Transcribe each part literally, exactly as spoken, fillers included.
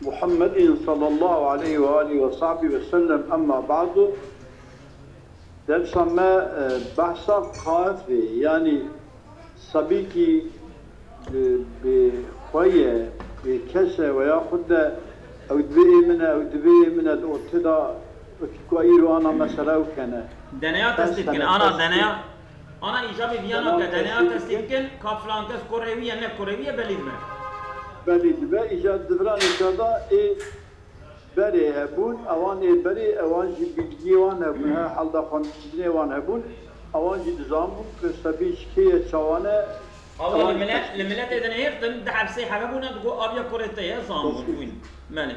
Muhammedin sallallahu aleyhi ve alihi ve sahbihi ve sellem, emma ba'du. Dersa me, e, behsa qaifê, yanî sebîkî bi, bi xwe ye, bi kes e, veya xwe de ew divê ê min e, ew divê ê min e, di ortê de wekî ku îro ana mesela ew kene. Deneya Kes tesdît kin, hene ana tesdît deneya, ana îcabê viya Deneya nake, deneya tesdît tesdît kin. kin, ka filan kes kurê wî ye, ne kurê wî ye, belî dibe. Belî dibe, îca di viranê de ê berê hebûn, ewan ê berê, ewan jî bilgiyê wan hebûn, her halda xwendinê wan hebûn, ewan jî dizanbûn ku sebî ji kê ye, çawa ne, Awa ewan li jî milet, li miletê dinêrtin, di heb sê hebe bûne, digo aviya kurê te ye, zanbûn wîn. Mene.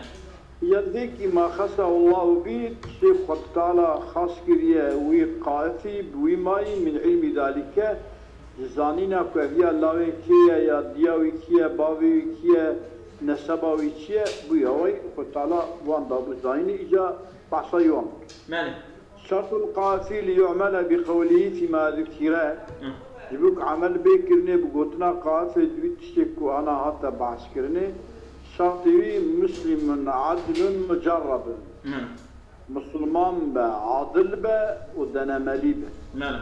Yek ma xesa Allahu bî, tiştê Xwedî Teala xas kiriye wî qaifî, bi wî mayî min ilmî dalîke, ji zanîna ku ev ya lawê kê ye, ya diya wî kî ye, bavê wî kî ye, neseba wî çi ye, bûya wê Xwedî Teala wan dabû zanînê, îca behsa wan bike. Mene. Şertul qafi li yu'mele bi qewlî fîma zukîre. Hı. Ji bo ku emel bê kirinê bi gotina qafê di wî tiştê ku ana hate behs kirinê, şertê wî muslimun adilun mucerrebun. Hı. Musulman be, adil be û denemelî be. Hı.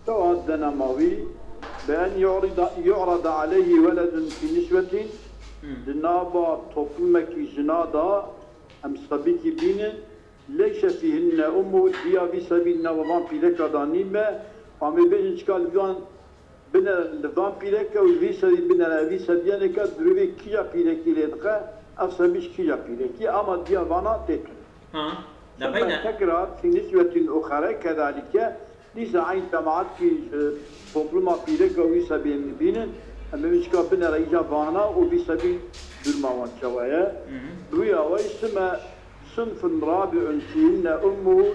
Çawa denema wî? Bi en yu'rida, yu'rada aleyhi weledun fî niswetin, Hı. di nava toplumekî jina de em sebîkî bînin, Leyse fîhinne ummu, diya vî sebî nava van pîreka da nîme, em ê bêjin çika li van binere li van pîreke û vî sebî binere vî sebiyeneke dirûvê kîja pîrekî lê dixe, ev sebî ji kîja pîrekî, ama diya vana tê kirin. Ha, Sümme debeyne. Tekrar fî niswetin uxere kedalike, Dîsa eyn cemaat kî ji topluma pîrek û wî sebî em dibînin, em ê çika binere îca vana û vî sebî durma wan çawa ye. Hı hı. Bi wî awayî sime sinfun rabi'un fîhinne ummuhu,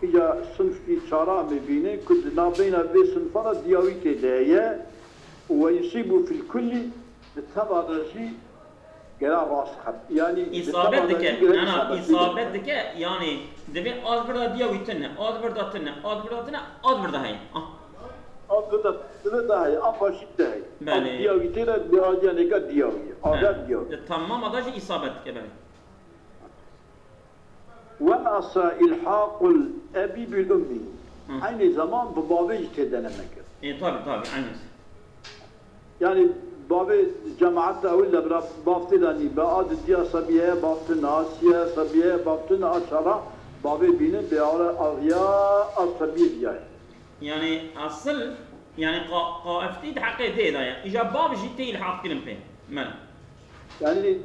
îca sinfkî çara em ê bînin ku di navbeyna vê sinfa de diya wî tê de heye û we yusîbu fil kullî, di teva de jî Gera rast xet. Yanî, Îsabet dike, na, na, îsabet dike, yanî, divê az birda diya wî tune, az birda tune, az birda tune, az birda heye. Ah. Az birda tune da heye, a paşî de heye. Belê. Az diya wî tê de, bi aciyanê ka diya wî. Ager diya wî. Tamam, ada jî îsabet dike, belê. Welasa ilhaqul ebi bil ummi. Hı. Aynı zaman bi bavê jî tê deneme kir. E, tabi, tabi, aynısı. Yani bavê cemaat de ewil de bira bav tê de nî. Be a didiya sebiye bav tune, a siye sebiye bav tune, a çara bavê bînin, bê ara aviya a sebiye diyaye. Yani asıl, yani qa-, qaeftî di heqê dê de ye. Îja bav jî tê îlhaq kirin pê. Men. Yani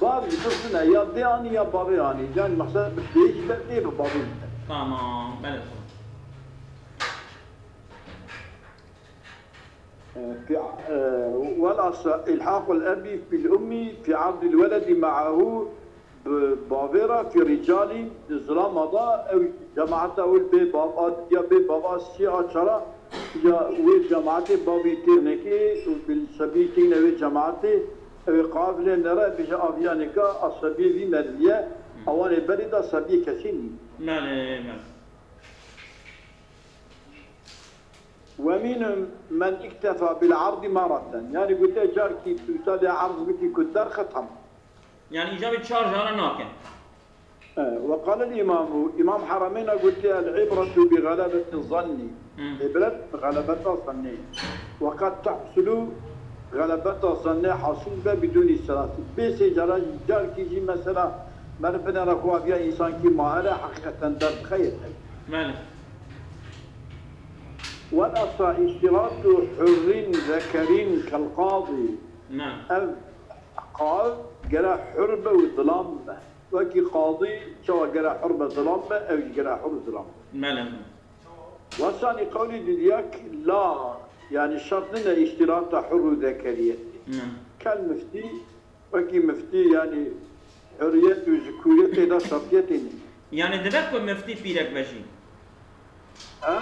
bav jî tune ya dê anî ya bavê anî. Yani mesela bi dê jî be, dê bi bavê jî be. Tamam, belê. Fi, e, welasa ilhaqul ebi fil ummi fi ardil weledi ma'ahu bi bavê re fi ricalin di zilama da ew cemaeta ew bê bav a diya bê bava sî a çara ya wê cemaetê bavî tênekê û bi sebî têne wê cemaetê ew ê qavilê nere bêje aviyaneka a sebiyê vî merivî ye, ewanê berê de sebiyê kesî nî. Belê, belê. Ve minhum men iktefa bil ardi marraten. Yani gote carkî tu salê arz bikî ku derxe tamam. Yani îca bi çar jara nake. E, ve qalel imamu, İmam Harameyna gote el ibretu bi galebeti zanni. Hı. İbret bi galebeta zanni. Ve kad tahsulu galebeta zanni hasil be biduni selasi. Bê sê cara carkî jî mesela mer binere xwe aviya însankî mahere heqîqeten derdixeyê. Belê. Welasa îştiratu hurrin zekerin kel qadî. Ne. Ev qad gere hur be û zilam be. Wekî qadî çawa gere hur be zilam be, ew jî gere hur û zilam be. Belê. Wesanî qewlî didiyek la, yani şert nine îştirata hur û zekeriyetê. Ne. Kel miftî Wekî miftî, yanî huriyet û zikûriyetê de şertiyetê nîne. Yanî dibe ku miftî pîrek be jî? Ha?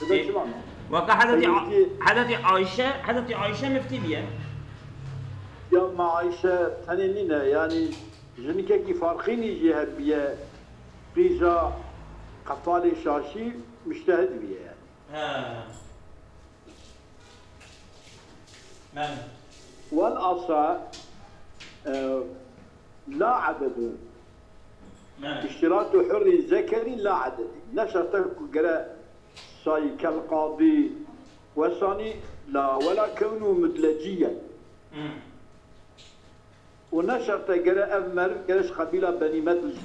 Dibe çima? Weka Hezretî A-, Hezretî Ayşe, Hezretî Ayşe miftî biye. Ya me Ayşe tenê nîne, yanî jinikekî Farqînî jî hebiye, qîja Qefalê Şaşî mujtehid biye yanî. He. Belê. Welasa, e, la adedû. Îştiratu hurrin zekerî la adedî. Ne şertê ku gere sayî kel qadî wesanî la wela kewnû mudleciyen. Û ne şertê gere ev meriv gere ji qebîla Benî Medlec,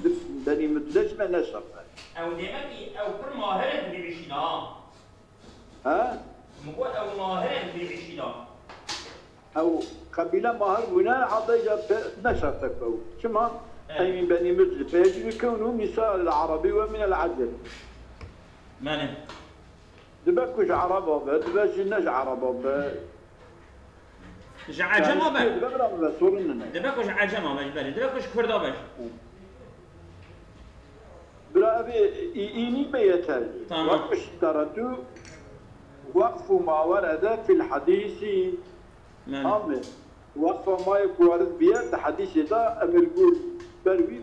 Benî Mudlec me ne şertê. Ew demek ki ew pir mahir in vî îşîna. He? Min got ew mahir in vî îşîna. Ew qebîle mahir bûne, heta îca pe-, ne şertê ku ew. Çima? Evet. Ey min Benî Mudlec. Feyecûzû kewnû nîsa el Erebî we min el Ecem. Belê. Dibe ku ji Ereba be, dibe jî ne ji Ereba be. Ji Ecema be. Dibe bira bibe, sorun nine. Dibe ku ji Ecema be, belê. Dibe ku ji Kurda be. Bira ev ê, î, î nî be yeter. Tamam. Wek mişteretû, wekfu ma werede fil hadîsî. Belê. Amê. Wekfa ma yê ku werid biye, di hadîsê de emir gur ber wî.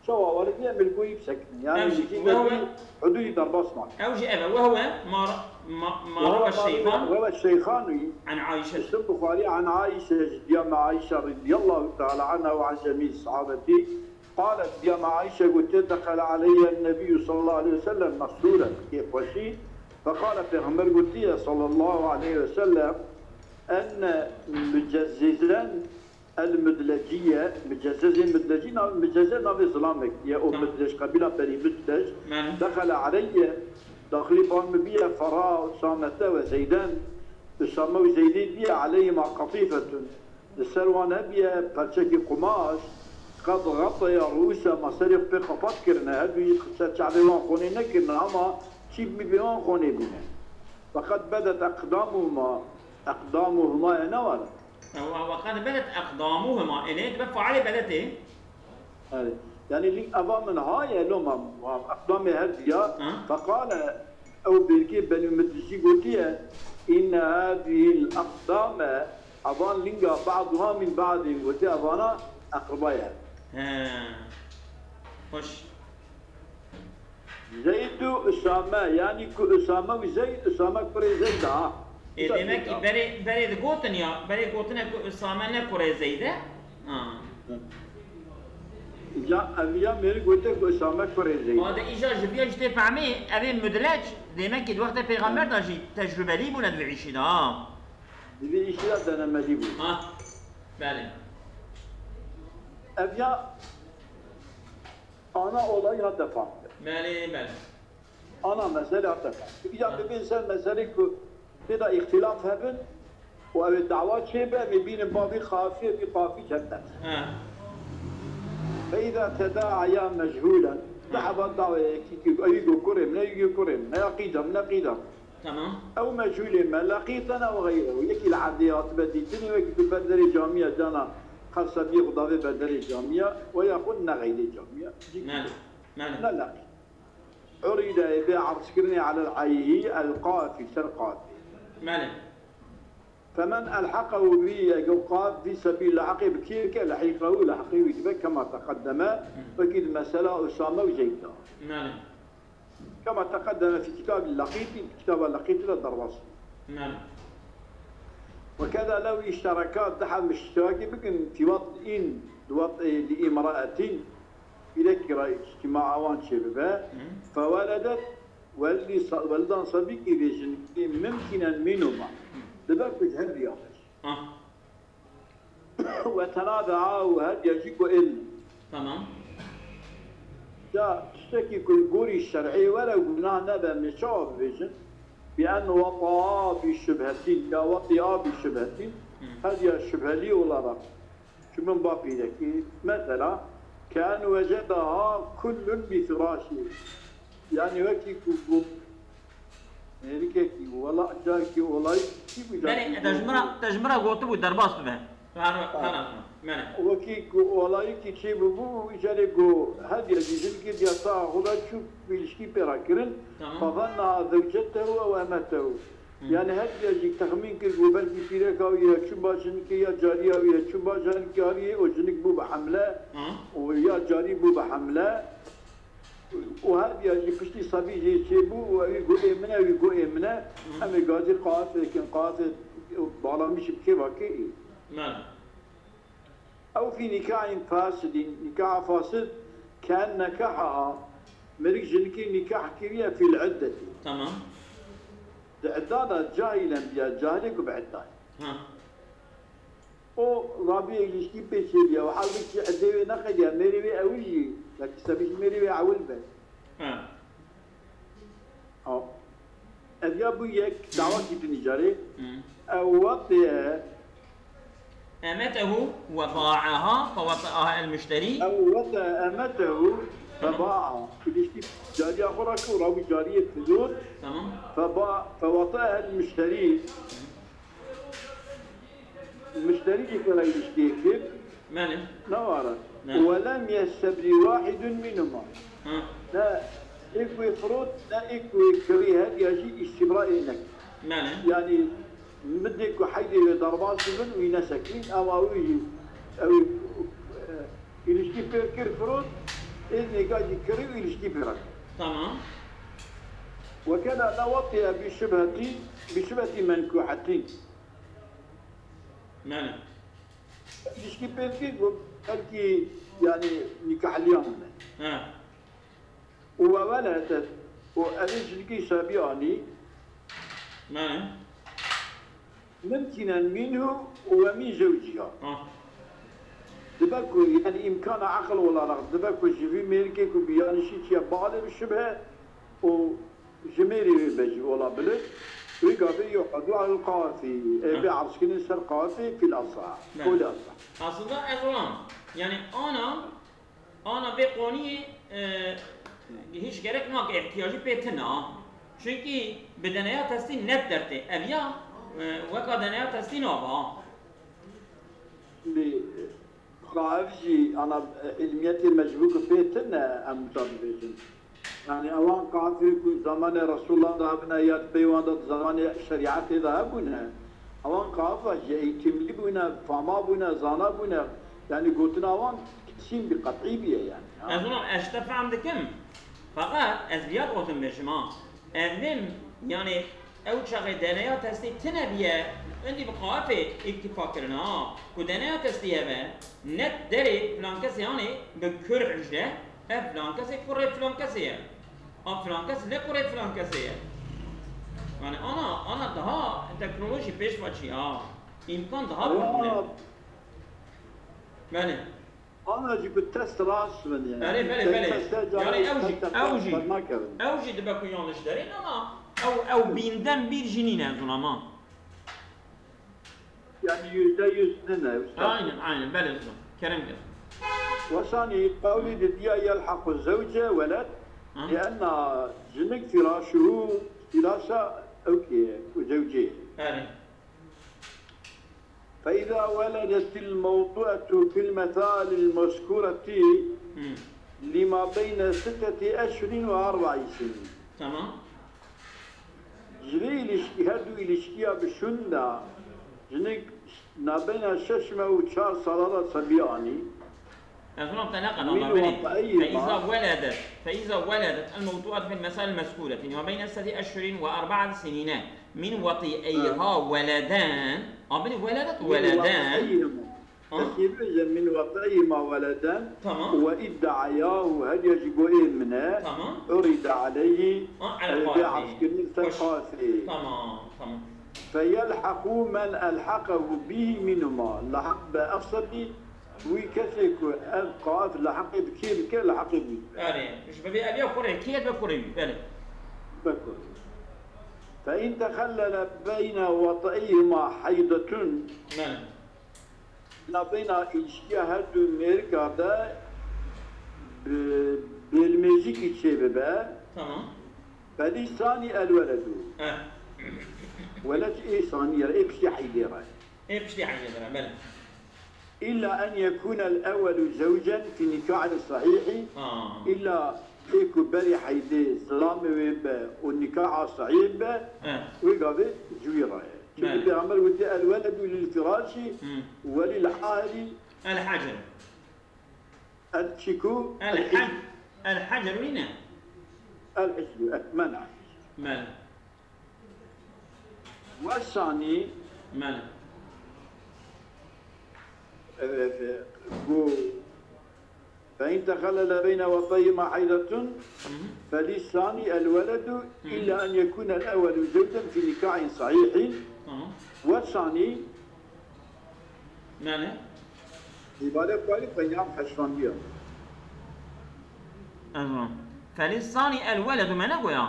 Çawa werin em li gorî bisekinin. Yani Ew jî, jî wehwe, hudûdî derbas nake. Ew jî ev e, wehwe ma, ma, ma Wehwe rawa ma Şeyxan, rawa Şeyxan wî. An Ayşe. Muslim Buxarî an Ayşe, ji diya me Ayşe radiyallahu teala anha ve an cemî sahabetî. Qalet, diya me Ayşe gotiye, dexele aleyye nebiyyü sallallahu aleyhi ve sellem mesrûren, kêfxweşî. Feqale, Pêxember gotiye sallallahu aleyhi ve sellem, enne mucezzizen El-Mudleciye, Micezezê Mudleci, nav-, Miceze navê zilamek ye, o Mudlec, qebîla Benî Mudlec, dexele aleyye, daxilî ba min biye, fera Usamete ve Zeyden, Usame û Zeydî biye, aleyhima qatîfetun. Li ser wan hebiye perçekî qumaş, qed xeteya rûûsehima, serê xwe pê qepat kirine, her du jî ser çavê wan xonê nekirine, ama çî bi wan xonê bûne. Feqet bedet eqdamuhuma, eqdamuhuma ye ne were. Ew, ew, qad bedet eqdamuhuma. Ê, lê dibe failê bedetê. Erê. Yani lî eva min haye loma, eqdamê her diya. Ha? Feqale, ew bêrkê Benî Mudleci gotiye, inne hadihil eqdame, evan linga ba'duha min ba'din. Gotiye, evana eqreba ye. He. Hoş. Zeyd û Usame, yanî ku Usame û Zeyd, Usame kurê Zeyd e, ha. Ê, demek ki berê, berê digotin ya, berê gotine ku Usame ne kurê Zeyd e? Ha. Ya, ev ya mêrî gote ku Usame kurê Zeyd e. Ade îja ji viya jî tê fehmê, ev ê Mudlec, demek ki di wextê Pêxember de jî tecrubelî bûne di vî îşî de, ha. Di vî îşî de denemelî bû. Ha, belê. Ev ya Ana olayî hate fam kirin. Belê, belê. Ana mesele hate fam kirin. Îca Ha. bibên ser meselê ku tê de îxtîlaf hebin û ew ê dawa çêbe, em ê bînin bavî qafiyê, vî qafî çend deq. Ha. Fe îza teda'aya mechûlen. Ha. Deheba dawê yekî ku, ewî ku kurê min e, ewî ku kurê min e, ya qîda min e, qîda min e. Tamam. Ew mechûlê me, leqîtena we xeyrehu. Yekî li erdê hatibe dîtinê, wekî tu ber derê camiya cana qersebiyê xwe davê ber derê camiya, we ya xwe ne xeyrê camiya. Belê, belê. Ne leqît. Urîde ê bê erzkirinê alel ayhî el qafî, ser qafê. Belê. Femen elheqehu bî, eger qaf vî sebî leheqê bi kê bike, lehîqehu, leheqê wî dibe kema teqedeme, Hı. wekî di mesela Usame û Zeyd de. Belê. Kema teqedeme fî kitabî Leqîtî, kitaba Leqîtî de derbas bû. Belê. Wekeda lew îştereka, diha miştirakî bikin, fî wat'in, di wat'ê li îmraetin, pîrekî re îctîmaa wan çêbibe, Hı. feweledet, welidî sa-, welidan sebîkî vê jinikî mimkînen mînûma. Dibe ku ji her diya be. Ah. Wetenazea û her diya jî ku ên. Tamam. Ya tiştekî ku li gorî şer'ê were, gunah nebe, em ê çawa bibêjin? Bi en weta bi şubhetin, ya weta bi şubhetin, Hı. her diya şubhelî olarak. Çi min ba pîrekî, mesela, ke en wecedaha kullun bi firâşî. Yani wekî ku, ku Êrikekî, wela carekî olayî çi bû? Belê, te ji min re, te ji min re gotibû derbas bibe. Her, her, belê. Wekî ku olayîkî çê bûbû, îcarê ku her diya jî jinikê diya saha xwe de çû pêlişkî pê re kirin. Tamam. Fezanna zewcetehu ew emetehu. Hı. Yani her diya jî texmîn kir ku belkî pîreka wî ya çû ba jinikê ya cariya wî ya çû ba jinikê wî, o jinik bû bi hemle, Hı. û ya carî bû bi hemle. Û her diya jî piştî sebî jê çêbû û ewî got ê min e, wî got ê min e. Hı. Em ê gazî qafê kin, qafê balamişî bi kêfa kê ê. Belê. Ew fî nîkahên fasidîn, nîkaha fasid, ken nekaha, mirik jinikî nîkah kiriye fîl iddetî. Tamam. Di idda de cahîlen biya, cahilê ku bi idda ye. Ha. O rabî ilişkî pê çêbiya û halbikî idê wê neqediya, mêrê wê ewil jî, belkî sebî jî mêrê wê ewil be. Ha. Ha. Ev ya bû yek dawakî din îcarê. Hı. Ew wextê ye. Emetehu ve ba'aha, fe wati'aha el müşterî. Ew wextê emetehu fe ba'a. Ilişkî cariya xwe rakir û rabî cariyê fizûr. Tamam. Fe ba-, fe wati'aha el müşterî. Müşterî jî kara ilişkiyê kir. Belê. Ne wara. Ne. Ve lem yestebrî wahidun minhuma. Ha. Ne êk wê firot, ne êk wê kirî her ya jî îstîbrayê nekir. Belê. Yanî midê ku heydê wê derbas bibin, wî nesekîn, ew ew jî, ew, e, ilişkî pêr kir firot, êznêka jî kirî û ilişkî pêra kir. Tamam. Wekeda la watiye bi şubhetî, bi şubhetî menkuhetî. Belê. Pişkî pêv kir ku belkî, yanî, nîkahliyan bûne. He. Û we weledet û evê jinikî sebî anî. Belê. Mimkînen mînhu û we mîn zewcîha. Ha. Dibe ku, yanî, îmkana eqil olarak dibe ku ji vî mêrikê ku bi yanîşî çiye balê bi şibhe û Ji mêrê wê be jî olabilir. Wê gavê yu'radu alel qafî. E, bê erzkirin ser qafê fil asah. Belê. Qolê asah. Aslında ez olam. Yani ana, ana vê qoniyê, e, hiç gerek nake, ihtiyacı pê tine. Çünkü bi deneya testî net dertê. Ev ya, e, weka deneya testî nava. Şimdi, e, Xwe ev jî ana, e, îlmiyetê me ji bo ku pê tune, em wisa dibêjin. Yani ewan qafê ku zamanê Resulullah de hebine ya di pey wan de di zamanê şerîetê de hebûne. Ewan qafa jî eğitimli bûne, fama bûne, zana bûne. Yani gotina wan kesîn bî, qet'î bîye yani. Ha. Ez ona, ez ji te fehm dikim. Feqet ez viya digotim bêjim ha. Ev nêm, yani ew çaxê deneya testî tine biye, indî bi qafê îktîfa kirine ha. Ku deneya testî hebe, net derê filan kesê anê bi kurh jî, ev filan kesê kurê filan kesê ye. A filan kes ne kurê filan kesê ye. Yani ana, ana daha teknolojî pêş ve çî ha. Îmkan daha bûne. Belê. Ana jî bi test rast bin yani. Belê, belê, belê. Test, test, yani ew jî, test, ew jî, ew jî dibe ku yanlış derên ama ew, ew bînden bîr jî nîne ez ona ma. Yani yüzde yüz nîne usta. Aynen, aynen, belê usta. Kerem gel. Wesanî qewlî didiya yelhequ zewce weled, ha, lienna jinik firaşuhu firasa ewkê, zewcê. Belê. فإذا ولدت الموطوءة في المثال المذكورة Hmm. لما بين ستة أشهر وأربع سنين. Tamam. Ji vê îlişkî, her du îlişkiya bi şûn de jinik nabeyna şeş meh û çar sala de sebî anî. Ez ona te neqet Min ama belê. Wati'ihima. فإذا ولدت، فإذا ولدت الموطوءة في المثال المذكورة، يعني ما بين ستة أشهر وأربع سنين، من وطئيها ولدا. A, belê, ولدت Min ولدا. Wati'ihima. Ha? Tesî bêje min wati'ihima weleden. Tamam. Ve iddiayahu, hediye ji bo ê min e. Tamam. Uride aleyhi. Ha, ala qafî. Bê erzkirin ser qafê. Tamam, tamam. Feyelhequ men elheqehu bihi minhuma. Lehaq be ev sebî Wî kesê ku ev qaf li heqê bi kê bike, li heqê wî dibe. Erê, ji bebê ev ya kurê kê dibe kurê wî, belê. Dibe kurê wî. Fe in texellele beyne wati'ihima heydetun. Belê. Nabeyna îlişkiya her du mêrika de bi bêlmêzikî çêbibe. Tamam. Felî sanî el weledu. Eh. Weled ê sanî ye, ê piştî heydê re. Ê piştî heydê re, belê. إلا أن يكون الأول زوجا في نكاح صحيح. Ha. Îlla ê ku berî heydê zilamê wê be û nikaha sehîh be, He. wê gavê ji wî re ye. Çünkü Belê. Pêxember gotiye, "El weledu lil firâşî Hmm. ve lil ahirî." El hacer. El çiku? El El hac-, el hacer wî ne? El hicru, el mena. Belê. Wesanî Belê. Evet, bu فإن تخلل بين وطئهما حيضة فللثاني الولد إلا أن يكون الأول زوجا في نكاح صحيح. Tamam. والثاني. Yani? İbare kuali penyam haşvandiya. Tamam. فللثاني الولد, me negoya.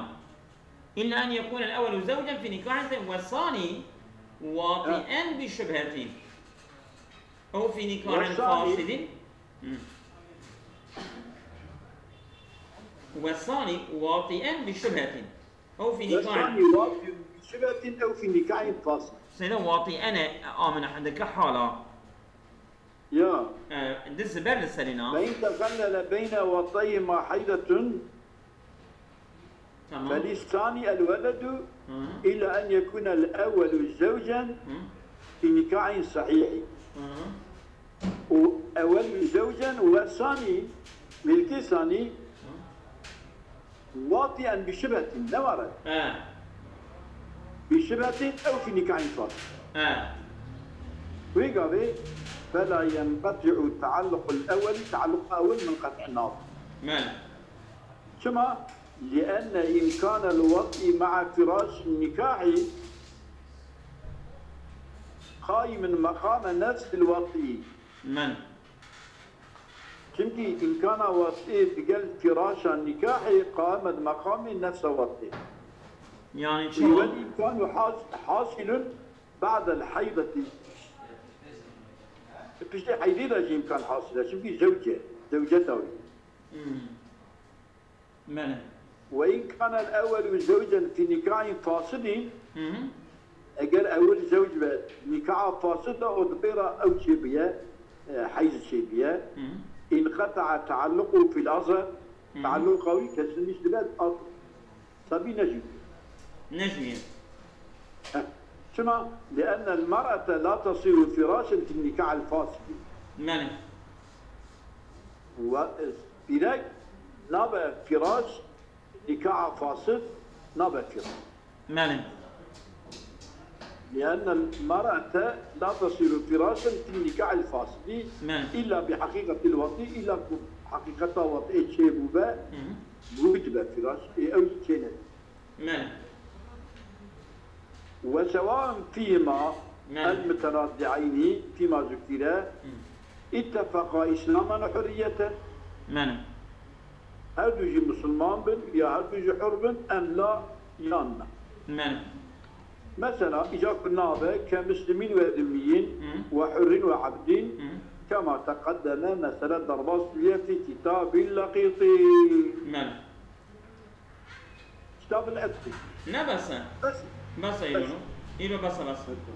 إلا أن يكون الأول زوجا في نكاح صحيح والثاني واطئا بشبهة أو في نكاح فاسد. والثاني واطئا بشبهة أو في نكاح. والثاني واطئا بشبهة أو في نكاح فاسد. Seyda, واطئا a min hindeke hala. Ya. Ee, diz ziber li serê na. فإن تخلل بين وطئهما حيضة Tamam. فللثاني الولد Hı. إلا أن يكون الأول زوجا Hı. في نكاح صحيح. Hı. وأول زوجا والثاني ملكي ثاني Hı. واطئا بشبهة, ne var? He. بشبهة أو في نكاح فاسد. He. Wê gavê فلا ينقطع تعلق الأول, تعلق أول منقطع ناbe. Mel. Çima? لأن إمكان الوطء مع فراش النكاح قائم مقام نفس الوطء. Mel. Çimkî îmkana wat'ê digel firaşa nîkahê qamet meqamê nefsa wat'ê. Yani çima? والإمكان حاص-, حاصل بعد الحيضة. Piştî heydê de jî îmkan hasil e. Çimkî zewc e. Zewceta wî. Hmm. Mele. وإن كان الأول زوجا في نكاح فاسد, Hı hı. Eger ewil zewc be nîkaha fasid de, o di pê re ew çêbiye, e, heyz çêbiye. Hı hı. انقطع تعلقه في الأصل, Hı hı. Tealluqa wî kesilmiş dibe, at-, sabî nejû. Nejûye. Heh. Çima? لأن المرأة لا تصير فراشا في النكاح الفاسد. Mele. Wa-, e, pîrek nabe firaş, nîkaha fasid nabe firaş. Mele. لأن المرأة لا تصير فراشا في النكاح الفاسد Mele. إلا بحقيقة الوطء, îlla ku heqîqeta wat'ê çêbûbe, Hı hı. Wî dibe firaş, ê ew jî çêne. Mele. وسواء فيهما Mele. المتراضعين فيما ذكر Hı. اتفقا إسلاما وحرية. Mele. Her du jî misilman bin, ya her du jî hur bin, em la yan na. Mele. Mesela, îca ku nabe, كمسلم وذمي Hı. وحر وعبد Hı. كما تقدم, mesele derbas bûye في كتاب اللقيط. Mele. Kitab el-Etqî. Ne bes e? Bes. Bes e, Bes. Îro. Îro bes e, bes. Bes.